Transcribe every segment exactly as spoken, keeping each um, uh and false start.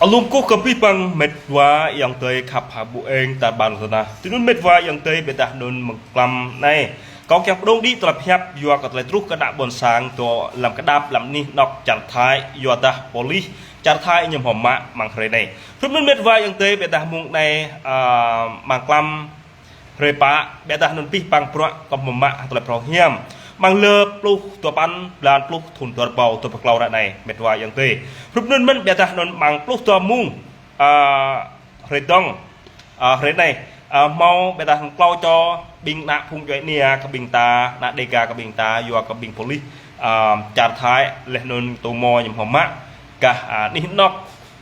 Alum kơkuh kơ abih bang met wa ayŏng adơi khăp hăng ƀu eng tar ƀar lŏn tơnah. Tui anŭn met wa ayŏng adơi, ƀiădah anŭn mlam anai kâo kiăng pơdŏng đĭ tơlơi pơhiăp yua kơ tơlơi truh kơ ană ƀôn sang dŏ lăm kơdap lăm anih anŏk čar Thái, yua dah polis čar Thái ñu hmâo mă amăng hrơi anai. Hrup anŭn met wa ayŏng adơi, ƀiădah mông anai, a, mlam hrơi pă, ƀiădah anŭn abih bang bruă kơ hmâo mă tơlơi phrâo hiam. Amăng lơ pluh dua păn, blan pluh, thŭn dua rơbâo dua pluh klâo ră anai, met wa ayŏng adơi. Hrup anŭn mơ̆n, ƀiădah anŭn amăng pluh dua mông, a, hrơi dong, a, hrơi anai, a, hmâo ƀiădah anŭn klâo čô ƀing ană phung djuai ania kơ ƀing ta, ană Dêga kơ ƀing ta, yua kơ ƀing polis, a, čar Thái, laih anŭn tơmô ñu hmâo mă gah, a, anih anŏk,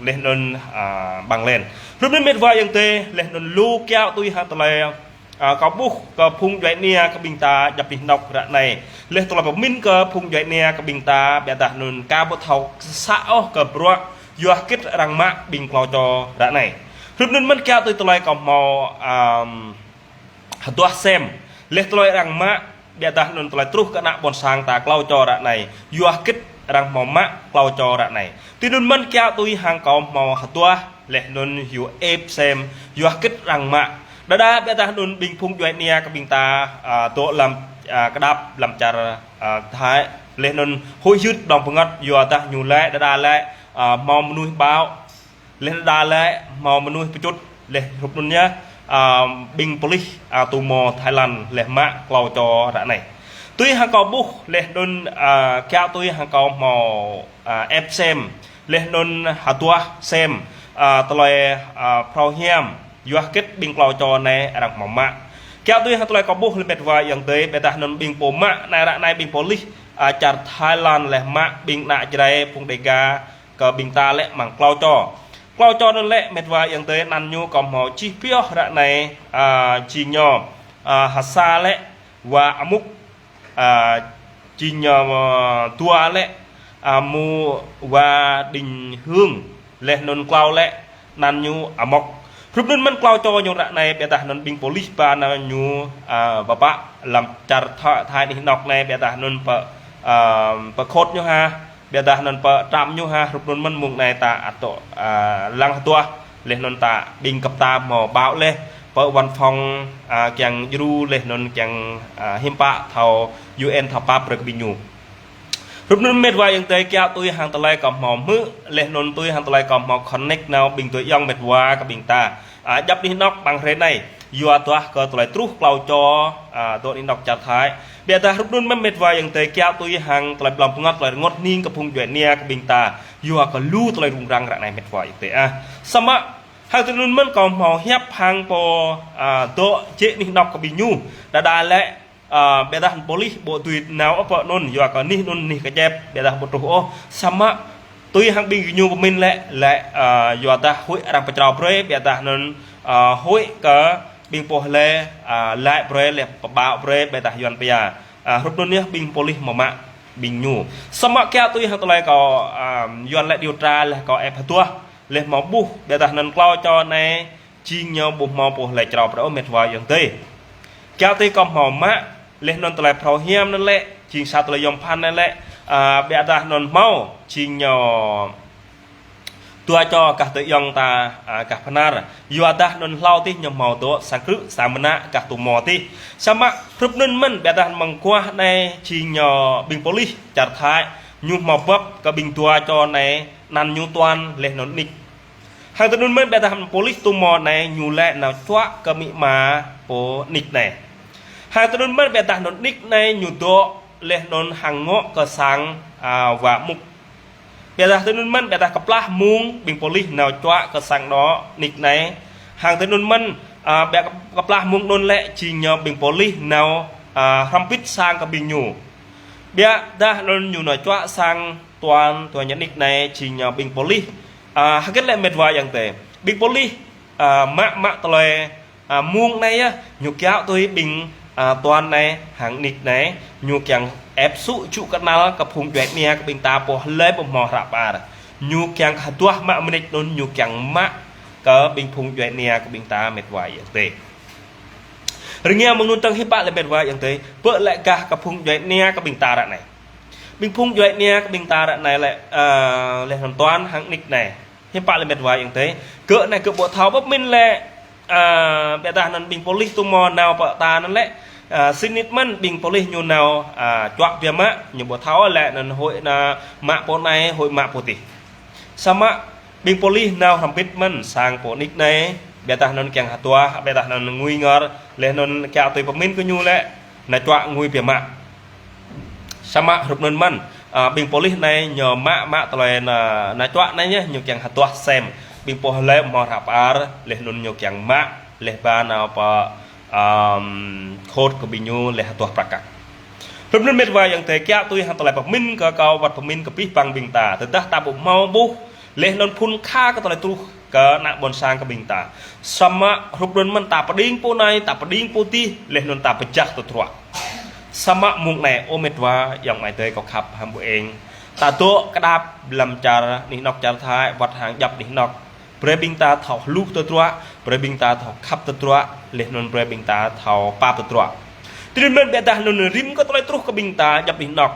laih anŭn, a, ƀăng len. Hrup anŭn met wa ayŏng adơi, laih anŭn lu kiaŏ tui hăng tơlơi, a, kâo ƀuh kơ phung djuai ania kơ ƀing ta djăp anih anŏk ră anai. Laih tơlơi pơmĭn kơ phung djuai ania kơ ƀing ta, ƀiădah anŭn ka ƀu thâo să ôh kơ bruă yua hơgĕt arăng mă ƀing klâo čô ră anai. Hrup anŭn mơ̆n kiaŏ tui tơlơi kâo hmâo, a, hơduah sem. Laih tơlơi arăng mă, ƀiădah anŭn tơlơi truh kơ ană ƀôn sang ta klâo čô ră anai, yua hơgĕt arăng hmâo mă klâo čô ră anai. Tui anŭn mơ̆n kiaŏ tui hăng kâo hmâo hơduah, laih anŭn hyu ĕp sem, yua hơgĕt arăng mă. Đơđa ƀiădah anŭn ƀing phung djuai ania kơ ƀing ta, a, dŏ lăm, a, kơdap lăm čar, a, Thái, laih anŭn huĭ hyưt đŏng pơngăt, yua dah ñu lĕ, đơđa lĕ, a, hmâo mơnuih ƀâo, laih đơđa lĕ hmâo mơnuih pơčŭt, laih hrup anŭn yơh, a, ƀing polis, a, tơmô Thái Lan laih mă klâo čô ră anai. Tui hăng kâo ƀuh, laih anŭn, a, kiaŏ tui hăng kâo hmâo, a, ĕp sem, laih anŭn hơduah sem, a, tơlơi, a, phrâo hiam, yua hơgĕt ƀing klâo čô anai arăng hmâo mă. Kiaŏ tui hăng tơlơi kâo ƀuh laih met wa ayŏng adơi, ƀiădah anŭn ƀing pô mă anai ră anai ƀing polis, a, čar Thái Lan laih mă ƀing ană Jrai phung Dêga kơ ƀing ta lĕ amăng klâo čô. Klâo čô anŭn lĕ met wa ayŏng adơi, anăn ñu kâo hmâo čih pioh ră anai, a, jing ñu, a, ha sa lĕ Wa Amŭk, a, jing ñu, a, dua lĕ, a, Mu Wa Đinh Hương, laih anŭn klâo lĕ anăn ñu Amok. Hrup anŭn mơ̆n klâo čô ñu ră anai, ƀiădah anŭn ƀing polis ba anăn ñu, a, pơpă lăm čar Tha-, Thái anih anŏk anai, ƀiădah anŭn pơ, a, pơkhŏt ñu ha, ƀiădah anŭn pơtrăm ñu ha. Hrup anŭn mơ̆n mông anai ta ăt dŏ, a, lăng hơduah, laih anŭn ta ƀing kơp ta hmâo ƀâo laih pơ văn phòng, a, kiăng djru laih anŭn kiăng, a, hiư̆m pă thâo U N thâo pap brơi kơ ƀing ñu. Hrup anŭn met wa ayŏng adơi, kiaŏ tui hăng tơlơi kâo hmâo hmư̆, laih anŭn tui hăng tơlơi kâo hmâo connect nao ƀing tui ayŏng met wa kơ ƀing ta, a, djăp anih anŏk ƀăng hrơi anai. Yua dah kơ tơlơi truh klâo čô, a, dŏ anih anŏk čar Thái. Ƀiădah hrup anŭn mơ̆n met wa ayŏng adơi, kiaŏ tui hăng tơlơi blŏng pơngăt, tơlơi rơngot hning kơ phung djuai ania kơ ƀing ta. Yua kơ lu tơlơi rŭng răng ră anai met wa ayŏng adơi ah. Samơ̆ hăng tui anŭn mơ̆n kâo hmâo hiăp hăng pô, a, dŏ jĕ anih anŏk kơ ƀing ñu. Đơđa lĕ, a, ƀiădah polis ƀu dưi nao ôh pơ anŭn, yua kơ anih anŭn anih kơjăp, ƀiădah ƀu truh ôh. Samơ̆ tui hăng ƀing ñu pơmĭn lĕ, lĕ, a, yua dah huĭ arăng pơčrâo brơi, ƀiădah anŭn, a, huĭ kơ ƀing pô lĕ, a, lăi brơi, lĕ pơƀâo brơi, ƀiădah Yuan pia. A, hrup anŭn yơh ƀing polis hmâo mă ƀing ñu. Samơ̆ kiaŏ tui hăng tơlơi kâo, a, Yuan lĕ điều tra lĕ kâo ĕp hơduah, lĕ hmâo ƀuh, ƀiădah anŭn klâo čô anai, jing ñu ƀu hmâo pô lĕ črâo brơi ôh met wa ayŏng adơi. Kiaŏ tui kâo hmâo mă, laih anŭn tơlơi phrâo hiam anŭn lĕ, jing sa tơlơi yom pơphan anŭn lĕ, a, ƀiădah anŭn hmâo, jing ñu dua čô gah tơ ayŏng ta, a, gah Bơhnar. Yua dah anŭn hlâo adih ñu hmâo dŏ sang krư̆ sang mơnă gah tơmô adih. Samơ̆ hrup anŭn mơ̆n ƀiădah mơguah anai jing ñu ƀing polis čar Thái. Ñu hmâo bưp kơ ƀing dua čô anai, anăn ñu Tuan laih anŭn Nik. Hăng tui anŭn mơ̆n ƀiădah polis tơmô anai ñu lĕ nao čuă kơ amĭ ama pô Nik anai. Hăng tui anŭn mơ̆n ƀiădah anŭn Nik anai ñu dŏ laih anŭn hăng ngŏ kơ sang, a, Wa Mŭk. Ƀiădah tui anŭn mơ̆n ƀiădah kơplah mông ƀing polis nao čuă kơ sang anŏ Nik anai. Hăng tui anŭn mơ̆n, a, ƀiă kơ-, kơplah mông anŭn lĕ jing ñu ƀing polis nao, a, hrŏm bit sang kơ ƀing ñu. Ƀiădah anŭn ñu nao čuă sang Tuan, Tuan ñu Nik anai jing ñu ƀing polis. A, hơgĕt lĕ met wa ayŏng adơi. Ƀing polis, a, mă, mă tơlơi, a, mông anai yơh, ñu kiaŏ tui ƀing, a, Tuan anai, hăng Nik anai, ñu kiăng ĕp sŭ jŭ kơnăl kơ phung djuai ania kơ ƀing ta pô hlơi pô hmâo hră ƀar. Ñu kiăng hơduah mă mơnit anŭn, ñu kiăng mă kơ ƀing phung djuai ania kơ ƀing ta met wa ayŏng adơi. Rơngiă mơ̆ng anŭn tơng hiư̆m pă lĕ met wa ayŏng adơi, pơ lĕ gah kơ phung djuai ania kơ ƀing ta ră anai. Ƀing phung djuai ania kơ ƀing ta ră anai lĕ, a, laih anŭn Tuan hăng Nik anai. Hiư̆m pă lĕ met wa ayŏng adơi. Gơ̆ anai gơ̆ ƀu thâo pơmĭn lĕ, a, ƀiădah anŭn ƀing pôlis tŭ mơ̆ nao pơ ta anŭn lĕ, a, sĭt nik mơ̆n ƀing pôlis ñu nao, a, čuă biă mă, ñu ƀu thâo lĕ anŭn hơi anŭn mă pô anai, hơi mă pô adih. Samơ̆ ƀing pôlis nao hrŏm hơbĭt mơ̆n sang pô nik anai, ƀiădah anŭn kiăng hơduah, ƀiădah anŭn ngui ngor, laih anŭn kiaŏ tui pơmĭn kơ ñu lĕ, nao čuă ngui biă mă. Samơ̆ hrup anŭn mơ̆n, a, ƀing pôlis anai ñu mă, mă tơlơi nao, nao čuă anai yơh, ñu kiăng hơduah sem. Ƀing pô hlơi hmâo hră pơar, laih anŭn ñu kiăng mă, laih ba nao pơ, ăm, khôt kơ ƀing ñu, laih hơduah prăk kăk. Hrup anŭn met wa ayŏng adơi, kiaŏ tui hăng tơlơi pơmĭn kơ kâo wơ̆t pơmĭn kơ abih bang ƀing ta. Tơdah ta ƀu hmâo ƀuh, laih anŭn phŭn kha kơ tơlơi truh kơ ană ƀôn sang kơ ƀing ta. Samơ̆ hrup anŭn mơ̆n ta pơđing pô anai, ta pơđing pô adih, laih anŭn ta pơjah tơdruă. Samơ̆ mông anai, ơ met wa ayŏng amai adơi kâo khăp hăng ƀu eng. Ta dŏ kơdăp lăm čar anih anŏ čar Thái, wơ̆t hăng djŏp anih anŏ. Brơi ƀing ta thâo hluh tơdruă, brơi ƀing ta thâo khăp tơdruă, laih anŭn brơi ƀing ta thâo pap tơdruă. Tui anŭn mơ̆n ƀiădah anŭn rĭm kơ tơlơi truh kơ ƀing ta djŏp anih anŏ.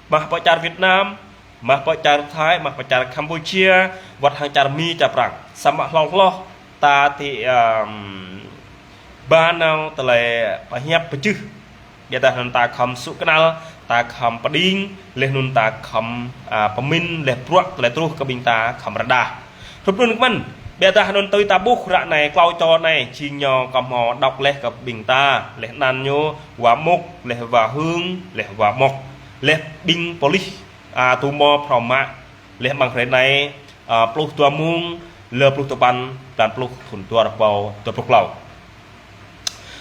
Mă pơ čar Việt Nam, mă pơ čar Thái, mă pơ čar Campuchia, wơ̆t hăng čar Mi, čar Prang. Samơ̆ hloh hloh ta ti, ăm, ba nao tơlơi pơhiăp pơjưh. Ƀiădah anŭn ta khŏm sŭ kơnăl, ta khŏm pơđing, laih anŭn ta khŏm, a, pơmĭn, laih bruă tơlơi truh kơ ƀing ta khŏm rơđah. Hrup anŭn kơ mơ̆n, ƀiădah anŭn tui ta ƀuh ră anai klâo čô anai, jing ñu kơ hmâo đŏk laih kơ ƀing ta, laih anăn ñu, wa Muk, laih wa Hưng, laih wa Mok, laih ƀing pôlis, a, tŭ mơ̆ phrâo mă, laih amăng hrơi anai, a, pluh dua mông, lơ pluh tơpăn, blan pluh thŭn dua rơbâo dua pluh klâo.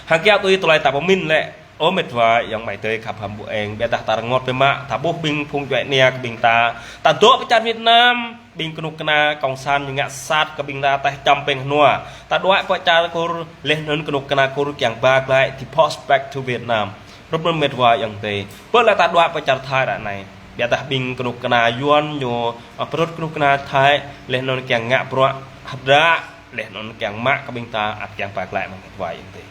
Hăng kiaŏ tui tơlơi ta pơmĭn lĕ, ơ met wa ayŏng amai adơi khăp hăng ƀu eng, ƀiădah ta rơngot biă mă, ta ƀuh ƀing phung djuai ania kơ ƀing ta, ta dŏ pơ čar Việt Nam, ƀing kơnuk kơna cộng sản ñu ngă sat kơ ƀing ta teh čăm pĕng hơnua. Ta đuaĭ pơ čar Kur, laih anŭn kơnuk kơna Kur kiăng ba glaĭ, deport back to Vietnam. Hrup anŭn met wa ayŏng adơi. Pơ lĕ ta đuaĭ pơ čar Thái ră anai. Ƀiădah ƀing kơnuk kơna Yuan ñu, a, pơrŭt kơnuk kơna Thái, laih anŭn kiăng ngă bruă hơdră, laih anŭn kiăng mă kơ ƀing ta ăt kiăng ba glaĭ mơ̆n met wa ayŏng adơi.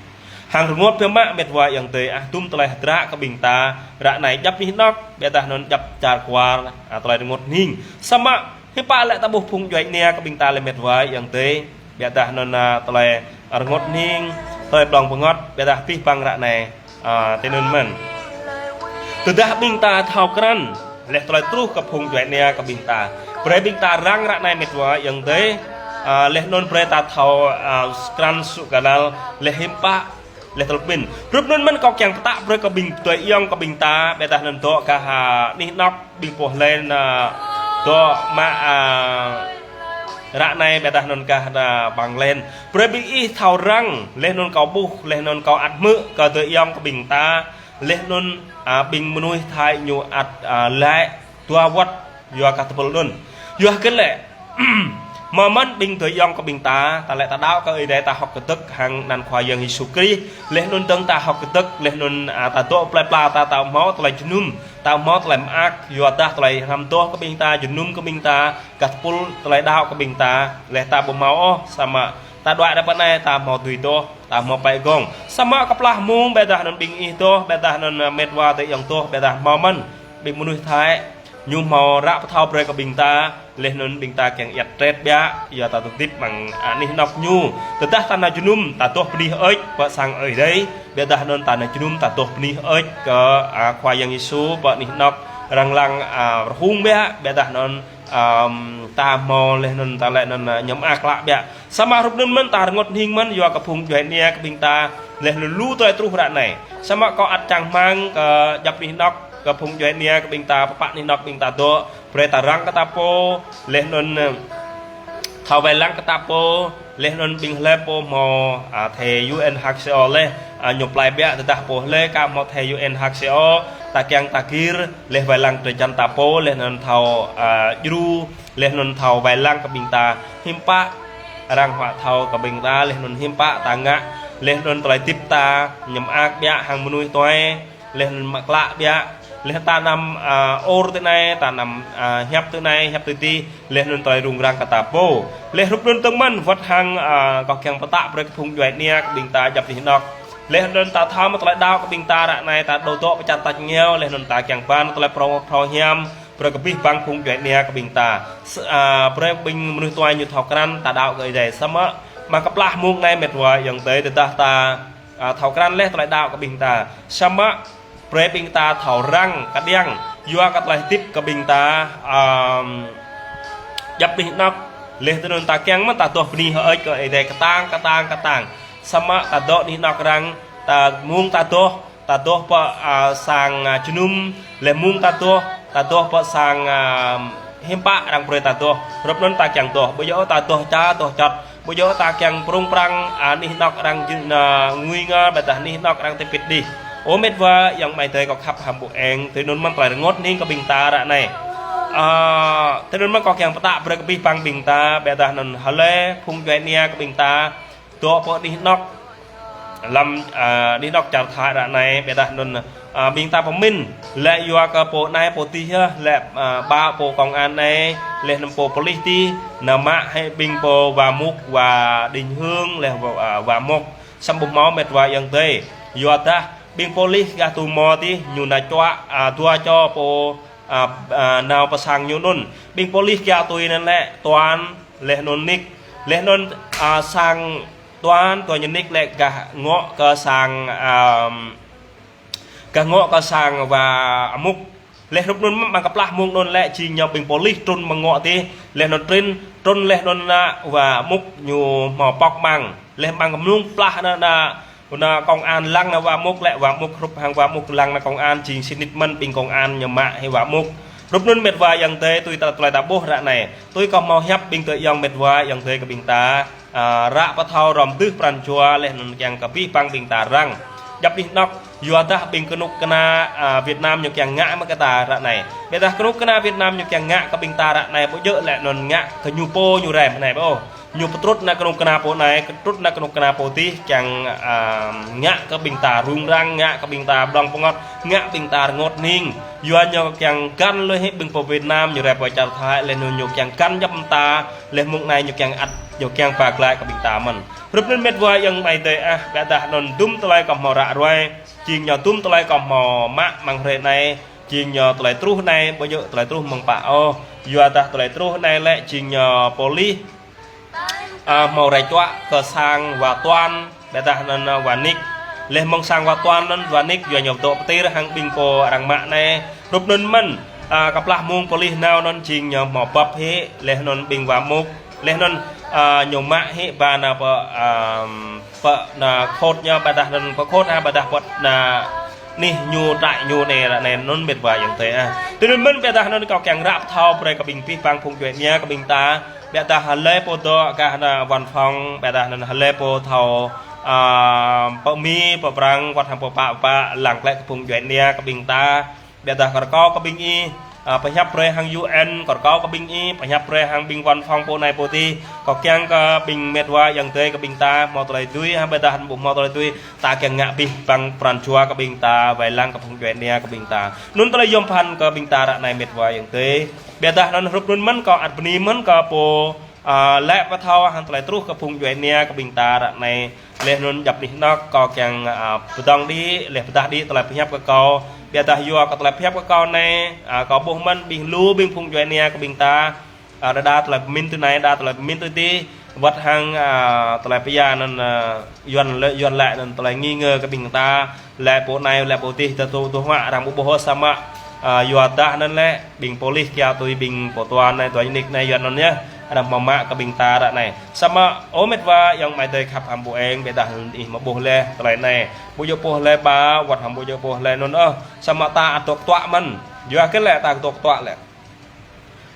Hăng rơngot biă mă met wa ayŏng adơi, ah, dŭm tơlơi hơdră kơ ƀing ta, ră anai djŏp anih anŏ, ƀiădah anŭn djŏp čar kwar, a, tơlơi rơngot hning. Samơ̆ hiư̆m pă lĕ ta ƀuh phung djuai ania kơ ƀing ta lĕ met wa ayŏng adơi. Ƀiădah anŭn, a, tơlơi rơngot hning, tơlơi blŏng bơngăt, ƀiădah abih bang ră anai, a, tui anŭn mơ̆n. Tơdah ƀing ta thâo krăn, laih tơlơi truh kơ phung djuai ania kơ ƀing ta. Brơi ƀing ta răng ră anai met wa ayŏng adơi, a, laih anŭn brơi ta thâo, a, krăn sŭ kơnăl, laih hiư̆m pă, laih tơlơi pơmĭn. Hrup anŭn mơ̆n kâo kiăng pơtă brơi kơ ƀing adơi ayŏng kơ ƀing ta, ƀiădah anŭn dŏ gah, a, anih anŏ ƀing pô hlơi anŭn, a, dŏ mă, a, ră anai ƀiădah anŭn gah, a, bang len. Brơi ƀing ih thâo răng, laih anŭn kâo ƀuh, laih anŭn kâo ăt hmư̆ kơ adơi ayŏng kơ ƀing ta, laih anŭn, a, ƀing mơnuih Thái ñu ăt, a, laĭ dua wơ̆t yua kơ tơpul anŭn. Yua hơget lĕ, mơ̆ mơ̆n ƀing adơi ayŏng kơ ƀing ta, ta lĕ ta đaŏ kơ Ơi Adai ta hơ̆k kơdơ̆k hăng anăn Khua Yang Yêsu Krist, laih anŭn dơ̆ng ta hơ̆k kơdơ̆k, laih anŭn, a, ta dŏ plơi pla ta, ta hmâo tơlơi jơnum, ta hmâo tơlơi mơak, yua dah tơlơi hrăm adoh kơ ƀing ta, jơnum kơ ƀing ta, gah tơpul tơlơi đaŏ kơ ƀing ta, laih ta ƀu hmâo ôh, samơ̆ ta đuaĭ ră anai ta hmâo tui adoh, ta hmâo pĕ gong. Samơ̆ kơplah mông ƀiădah anŭn ƀing ih adoh, ƀiădah anŭn, a, met wa adơi ayŏng adoh, ƀiădah mơ̆ mơ̆n ƀing mơnuih Thái ñu hmâo ră pơthâo brơi kơ ƀing ta, laih anŭn ƀing ta kiăng iăt tret biă, yua ta tơdip amăng anih anŏ ñu. Tơdah ta nao jơnum, ta adoh bơni hơơč pơ sang Ơi Adai, ƀiădah anŭn ta nao jơnum, ta adoh bơni hơơč kơ, a, Khua Yang Yêsu pơ anih anŏ, răng lăng, a, rơhung biă, ƀiădah anŭn, ăm, ta hmâo laih anŭn ta laĭ anŭn, a, ñu mơak klă biă. Samơ̆ hrup anŭn mơ̆n ta rơngot hning mơ̆n yua kơ phung djuai ania kơ ƀing ta, laih anŭn lu tơlơi truh ră anai. Samơ̆ kâo ăt čang rơmang kơ djŏp anih anŏ, kơ phung djuai ania kơ ƀing ta, pơpă anih anŏ ƀing ta dŏ, brơi ta răng kơ ta pô, laih anŭn, ơ, thâo wai lăng kơ ta pô, laih anŭn ƀing hlơi pô hmâo, a, thẻ U N H C R laih, a, ñu plai biă, tơdah pô hlơi ka hmâo thẻ U N H C R, ta kiăng ta gir, laih wai lăng drơi jăn ta pô, laih anŭn thâo, a, djru, laih anŭn thâo wai lăng kơ ƀing ta, hiư̆m pă, arăng huă thâo kơ ƀing ta, laih anŭn hiư̆m pă ta ngă, laih anŭn tơlơi hơdip ta, ñu mơak biă hăng mơnuih tuai, laih anŭn mă klă biă, laih ta anăm, a, ur tui anai, ta anăm, a, hiăp tui anai, hiăp tui adih, laih anŭn tơlơi rŭng răng kơ ta pô. Laih hrup anŭn dơ̆ng mơ̆n, wơ̆t hăng, a, kâo kiăng pơtă brơi kơ phung djuai ania kơ ƀing ta djŏp anih anŏ. Laih anŭn ta thâo mă tơlơi đaŏ kơ ƀing ta ră anai ta dŏ dŏ pơ čar tač rơngiao, laih anŭn ta kiăng ba tơlơi phrâo, phrâo hiam, Brơi kơ abih bang phung djuai ania kơ ƀing ta. S-, a, brơi ƀing mơnuih tuai ñu thâo krăn ta đaŏ kơ Ơi Adai. Samơ̆, mơ̆ng kơplah mông anai mĕt wa ayŏng adơi, tơdah ta, a, thâo krăn laih tơlơi đaŏ kơ ƀing ta. Samơ̆, brơi ƀing ta thâo răng kơđiăng, yua kơ tơlơi hơdip kơ ƀing ta, a, djŏp anih anŏk, laih tui anŭn ta kiăng mơ̆n ta dŏ bơni hơơč kơ Ơi Adai kơtang, kơtang, kơtang. Samơ̆ ta dŏ anih anŏk arăng, ta mông ta dŏ, ta dŏ pơ, a, sang, a, jơnum, laih mông ta dŏ, ta dŏ pơ sang, a, hiưm pă arăng brơi ta dŏ, hrup anŭn ta kiăng dŏ, ƀu djơ̆ ta dŏ ča, dŏ čăt, ƀu djơ̆ ta kiăng prung prang, a, anih anŏk arăng jing, a, ngui ngơ, ƀôdah anih anŏk arăng tơpĭt đih. Ơ mĕt wa ayŏng amai adơi kâo khăp hăng ƀu eng, tui anŭn mơ̆n tơlơi rơngot hning kơ ƀing ta ră anai. A, tui anŭn mơ̆n kâo kiăng pơtă brơi kơ abih bang ƀing ta, ƀôdah anŭn hlơi phung djuai ania kơ ƀing ta, dŏ pơ anih anŏk, lăm, a, anih anŏk čar Thái ră anai, ƀôdah anŭn, a, ƀing ta pơmĭn, lĕ yua kơ pô anai pô adih yơh, lĕ, a, ba pô công an anai, laih anŭn pô police adih, nao mă hĭ ƀing pô wa mŭk, wa Đình Hương, laih wa, a, wa mŭk, samơ̆ ƀu hmâo mĕt wa ayŏng adơi. Yua dah, ƀing police gah tui mơ̆ adih, ñu nao čuă, a, dua čô pô, a, a, nao pơ sang ñu anŭn. Ƀing police kiaŏ tui anŭn lĕ, Tuan, laih anŭn Nik, laih anŭn, a, sang Tuan, Tuan ñu Nik lĕ gah ngŏ kơ sang, a, gah ngŏ kơ sang wa mŭk. Laih hrup anŭn mơ̆ng kơplah mông anŭn lĕ jing ñu ƀing police trŭn mơ̆ng ngŏ adih, laih anŭn trŭn, trŭn laih anŭn nao wa mŭk ñu hmâo pŏk mơ̆ng. Laih mơ̆ng kơ mông kơplah anŭn nao Kơ ană công an lăng ană wa mŭk lĕ wa mŭk hrup hăng wa mŭk lăng ană công an jing sĭt nik mơ̆n ƀing công an ñu mă hĭ wa mŭk. Hrup anŭn mĕt wa ayŏng adơi tui ta tơlơi ta ƀuh ră anai. Tui kâo hmâo hiăp ƀing tơ ayŏng mĕt wa ayŏng adơi kơ ƀing ta. A, ră pơthâo hrŏm dưh pran jua laih anŭn kiăng kơ abih bang ƀing ta răng. Djŏp anih anŏk yua dah ƀing kơnuk kơna, a, Việt Nam ñu kiăng ngă mă kơ ta ră anai. Ƀôdah kơnuk kơna Việt Nam ñu kiăng ngă kơ ƀing ta ră anai ƀu djơ̆ lĕ anŭn ngă kơ ñu pô ñu rem anai ƀu ôh. Ñu pơtrŭt ană kơnuk kơna pô anai, pơtrŭt ană kơnuk kơna pô adih, kiăng, a, ngă kơ ƀing ta rŭng răng, ngă kơ ƀing ta blŏng pơngot, ngă ƀing ta rơngot hning. Yua ñu kiăng găn lui hĭ ƀing pô Việt Nam, ñu rep pơ čar Thái, laih anŭn ñu kiăng găn djŏp mơta, laih mông anai ñu kiăng ăt, ñu kiăng ba glaĭ kơ ƀing ta mơ̆n. Hrup anŭn mĕt wa ayŏng amai adơi ah, ƀôdah anŭn dŭm tơlơi kâo hmâo ră ruai, jing ñu dŭm tơlơi kâo hmâo mă mơ̆ng hrơi anai, jing ñu tơlơi truh anai, ƀu djơ̆ tơlơi truh mơ̆ng pă ôh. Yua dah tơlơi truh anai lĕ jing ñu police a, hmâo rai čuă kơ sang wa Tuan, ƀôdah anŭn, a, wa Nik. Laih mơ̆ng sang wa Tuan anŭn wa Nik yua ñu dŏ pơtir hăng ƀing pô arăng mă anai. Hrup anŭn mơ̆n, a, kơplah mông police nao anŭn jing ñu hmâo bưp hĭ, laih anŭn ƀing wa mŭk. Laih anŭn, a, ñu mă hĭ ba ană pơ, a, pơ ană khôt ñu ƀôdah anŭn pơ khôt ha ƀôdah pơ ană anih ñu trại ñu anai ră anai anŭn mĕt wa ayŏng adơi ah. Tui anŭn mơ̆n ƀôdah anŭn kâo kiăng ră pơthâo brơi kơ ƀing abih bang phung djuai ania kơ ƀing ta. Ƀôdah hlơi pô dŏ gah ană văn phòng, ƀôdah anŭn hlơi pô thâo, a, pơmĭn, pơprang, wơ̆t hăng pơpă pơpă, lăng klĕ kơ phung djuai ania kơ ƀing ta. Ƀôdah kâo rơkâo kơ ƀing ih, a, pơhiăp brơi hăng U N, kâo rơkâo kơ ƀing ih, pơhiăp brơi hăng ƀing văn phòng pô anai pô adih. Kâo kiăng kơ ƀing mĕt wa ayŏng adơi kơ ƀing ta, hmâo tơlơi dưi, ha, ƀôdah ƀu hmâo tơlơi dưi, ta kiăng ngă abih bang pran jua kơ ƀing ta, wai lăng kơ phung djuai ania kơ ƀing ta. Anŭn tơlơi yom pơphan kơ ƀing ta ră anai mĕt wa ayŏng adơi. Ƀôdah anŭn hrup anŭn mơ̆n kâo ăt bơni mơ̆n kơ pô, a, lĕ pơthâo hăng tơlơi truh kơ phung djuai ania kơ ƀing ta ră anai. Laih anŭn djŏp anih anŏk kâo kiăng, a, pơdơ̆ng đĭ, laih pơdah đĭ tơlơi pơhiăp kơ kâo. Ƀôdah yua kơ tơlơi pơhiăp kơ kâo anai, a, kâo ƀuh mơ̆n ƀing lu ƀing phung djuai ania kơ ƀing ta. A, đa đa tơlơi pơmĭn tui anai, đa tơlơi pơmĭn tui adih, wơ̆t hăng, a, tơlơi pơyua anŭn, a, Yuan lĕ, Yuan lĕ anŭn tơlơi nghi ngờ kơ ƀing ta, lĕ pô anai, lĕ pô adih, ta tŭ, tŭ hmua arăng ƀu ƀuh ôh samơ̆, a, yua dah anŭn lĕ, ƀing police kiaŏ tui ƀing pô Tuan anai, Tuan Nik anai, Yuan anŭn yơh, arăng hmâo mă kơ ƀing ta ră anai. Samơ̆, ơ mĕt wa ayŏng amai adơi khăp hăng ƀu eng, ƀôdah ih hmâo ƀuh laih tơlơi anai. Ƀu djơ̆ ƀuh laih ba, wơ̆t hăng ƀu djơ̆ ƀuh laih anŭn ôh, samơ̆ ta ăt dŏ kơtuă mơ̆n. Yua kơ lĕ ta dŏ kơtuă lĕ.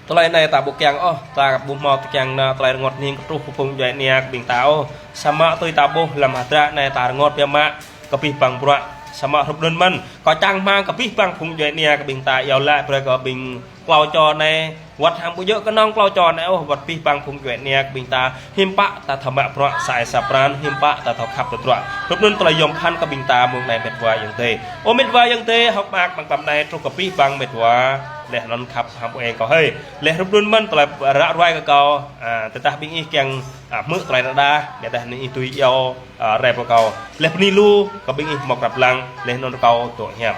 Tơlơi anai ta ƀu kiăng ôh, ta ƀu hmâo kiăng ană tơlơi rơngot hning kơ truh kơ phung djuai ania kơ ƀing ta ôh. Samơ̆ tui ta ƀuh lăm hơdră anai ta rơngot biă mă kơ abih bang bruă. Samơ̆ hrup anŭn mơ̆n, kâo čang rơmang kơ abih bang phung djuai ania kơ ƀing ta iâu laĭ brơi kơ ƀing klâo čô anai, wơ̆t hăng ƀu djơ̆ kơnơ̆ng klâo čô anai ôh, wơ̆t abih bang phung djuai ania kơ ƀing ta, hiư̆m pă ta thâo mă bruă sa ai sa pran, hiư̆m pă ta thâo khăp tơdruă. Hrup anŭn tơlơi yom pơphan kơ ƀing ta mông anai mĕt wa ayŏng adơi. Ơ mĕt wa ayŏng adơi, hơ̆k mơak mơ̆ng tlam anai truh kơ abih bang mĕt wa, laih anŭn khăp hăng ƀu eng kâo hơi. Laih hrup anŭn mơ̆n tơlơi ră ruai kơ kâo, a, tơdah ƀing ih kiăng, a, hmư̆ tơlơi rơđah, ƀôdah anŭn ih tui iâu, a, rep kơ kâo. Laih bơni lu, kơ ƀing ih mơ̆ krăp lăng, laih anŭn kâo dŏ hiam.